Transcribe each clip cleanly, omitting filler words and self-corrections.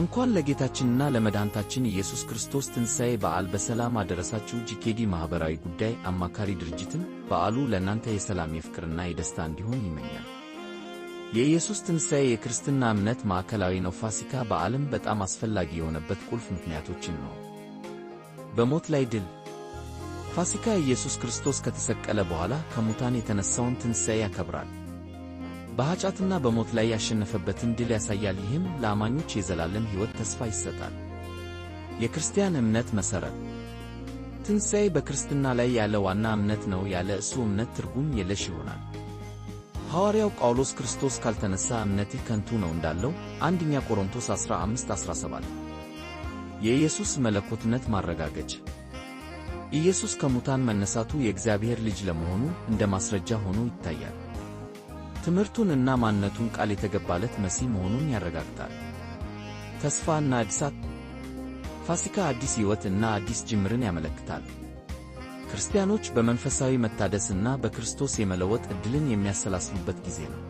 እንኳን ለጌታችንና ለመድኃኒታችን ኢየሱስ ክርስቶስ ትንሣኤ በዓል በሰላም አደረሳችሁ። ጂኬዲ ማኅበራዊ ጉዳይ አማካሪ ድርጅትም በዓሉ ለእናንተ የሰላም፣ የፍቅርና የደስታ እንዲሆን ይመኛል። የኢየሱስ ትንሣኤ የክርስትና እምነት ማዕከላዊ ነው። ፋሲካ በዓልም በጣም አስፈላጊ የሆነበት ቁልፍ ምክንያቶችን ነው። በሞት ላይ ድል። ፋሲካ ኢየሱስ ክርስቶስ ከተሰቀለ በኋላ ከሙታን የተነሳውን ትንሣኤ ያከብራል። በኃጢአትና በሞት ላይ ያሸነፈበትን ድል ያሳያል። ይህም ለአማኞች የዘላለም ሕይወት ተስፋ ይሰጣል። የክርስቲያን እምነት መሠረት። ትንሣኤ በክርስትና ላይ ያለ ዋና እምነት ነው። ያለ እሱ እምነት ትርጉም የለሽ ይሆናል። ሐዋርያው ጳውሎስ ክርስቶስ ካልተነሳ እምነትህ ከንቱ ነው እንዳለው አንደኛ ቆሮንቶስ 15:17። የኢየሱስ መለኮትነት ማረጋገጫ። ኢየሱስ ከሙታን መነሳቱ የእግዚአብሔር ልጅ ለመሆኑ እንደ ማስረጃ ሆኖ ይታያል። ትምህርቱን እና ማንነቱን ቃል የተገባለት መሲህ መሆኑን ያረጋግጣል። ተስፋ እና እድሳት። ፋሲካ አዲስ ሕይወት እና አዲስ ጅምርን ያመለክታል። ክርስቲያኖች በመንፈሳዊ መታደስና በክርስቶስ የመለወጥ ዕድልን የሚያሰላስሉበት ጊዜ ነው።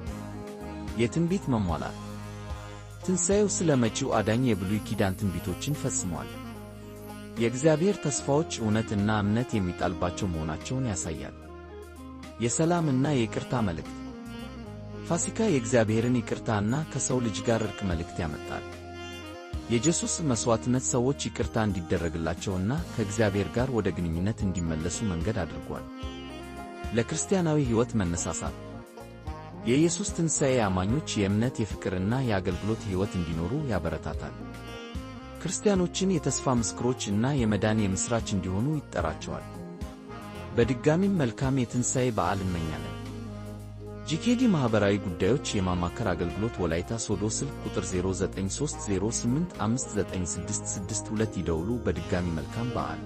የትንቢት መሟላት። ትንሣኤው ስለ መጪው አዳኝ የብሉይ ኪዳን ትንቢቶችን ፈጽሟል። የእግዚአብሔር ተስፋዎች እውነት እና እምነት የሚጣልባቸው መሆናቸውን ያሳያል። የሰላም እና የይቅርታ መልእክት። ፋሲካ የእግዚአብሔርን ይቅርታና ከሰው ልጅ ጋር ዕርቅ መልእክት ያመጣል። የኢየሱስ መሥዋዕትነት ሰዎች ይቅርታ እንዲደረግላቸውና ከእግዚአብሔር ጋር ወደ ግንኙነት እንዲመለሱ መንገድ አድርጓል። ለክርስቲያናዊ ሕይወት መነሳሳት። የኢየሱስ ትንሣኤ አማኞች የእምነት፣ የፍቅርና የአገልግሎት ሕይወት እንዲኖሩ ያበረታታል። ክርስቲያኖችን የተስፋ ምስክሮች እና የመዳን የምሥራች እንዲሆኑ ይጠራቸዋል። በድጋሚም መልካም የትንሣኤ በዓል እንመኛለን። ጂኬዲ ማኅበራዊ ጉዳዮች የማማከር አገልግሎት፣ ወላይታ ሶዶ፣ ስልክ ቁጥር 0930859662 ይደውሉ። በድጋሚ መልካም በዓል።